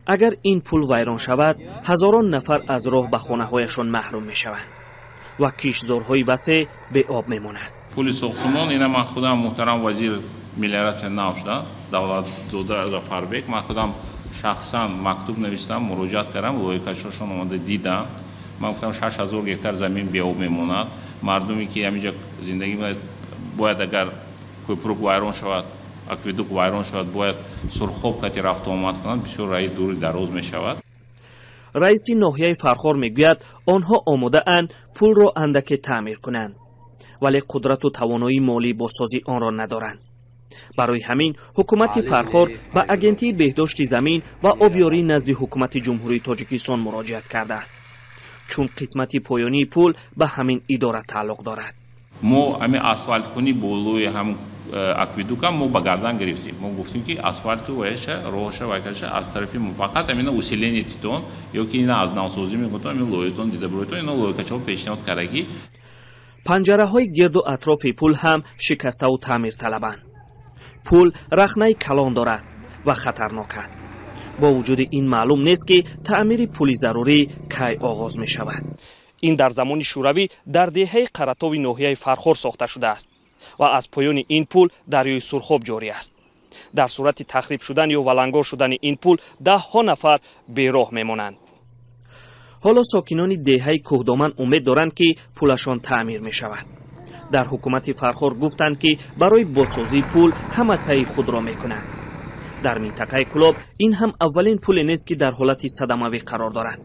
Агар ин пул вайрон шавад, ҳазорон нафар аз роҳ ба хонаҳояшон маҳрум мешаванд ва киштзорҳои васеъ беоб мемонад. Пули сохтумон ина ман худам, муҳтарам вазир мелиоратсия нав шуда, Давлатзода Зафарбек, ман худам шахсан мактуб навистам, муроҷиат кардам, лоиҳакашошон омада дидам. Ман гуфтам, 6000 гектар замин беоб мемонад. Мардуме ки ҳаминҷа зиндагӣ бояд, агар кӯпрук вайрон шавад, акведук вайрон шавад, бояд Сурхоб кати рафту омад кунанд, бисёр раи дури дароз мешавад. Раиси ноҳияи Фархор мегӯяд, онҳо омодаанд пулро андаке таъмир кунанд, вале қудрату тавоноии молии бозсозии онро надоранд. Барои ҳамин ҳукумати Фархор ба Агентии беҳдошти замин ва обёрии назди Ҳукумати Ҷумҳурии Тоҷикистон муроҷиат кардааст, чун қисмати поёнии пул ба ҳамин идора тааллуқ дорад. Мо ҳамин асфалткунӣ болои ҳам акведука мо ба гардан гирифтем. Мо гуфтем, ки асфалту вайша, роҳша, вайкаша аз тарафи мо, фақат ҳамина усиление титон ё ки ина аз навсозӣ мекунтон, ҳамин лоиҳатон дида буроитон, ина лоиҳакачаҳо пешниҳод кардагӣ. Панҷараҳои гирду атрофи пул ҳам шикаставу таъмирталабанд. Пул рахнаи калон дорад ва хатарнок аст. Бо вуҷуди ин, маълум нест, ки таъмири пули зарурӣ кай оғоз мешавад. Ин дар замони Шӯравӣ дар деҳаи Қаратови ноҳияи Фархор сохта шудааст ва аз поёни ин пул дарёи Сурхоб ҷорӣ аст. Дар сурати тахриб шудан ё валангор шудани ин пул даҳҳо нафар бероҳ мемонанд. Ҳоло сокинони деҳаи Кӯҳдоман умед доранд, ки пулашон таъмир мешавад. Дар ҳукумати Фархор гуфтанд, ки барои бозсозии пул ҳама саъи худро мекунанд. Дар минтақаи Кӯлоб ин ҳам аввалин пуле нест, ки дар ҳолати садамавӣ қарор дорад.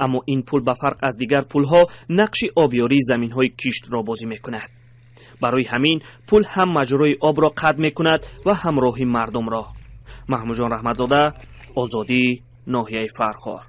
Аммо ин пул ба фарқ аз дигар пулҳо нақши обёрии заминҳои киштро бозӣ мекунад. Барои ҳамин пул ҳам маҷрои обро қатъ мекунад ва ҳам роҳи мардумро. Маҳмудҷон Раҳматзода, Озодӣ, ноҳияи Фархор.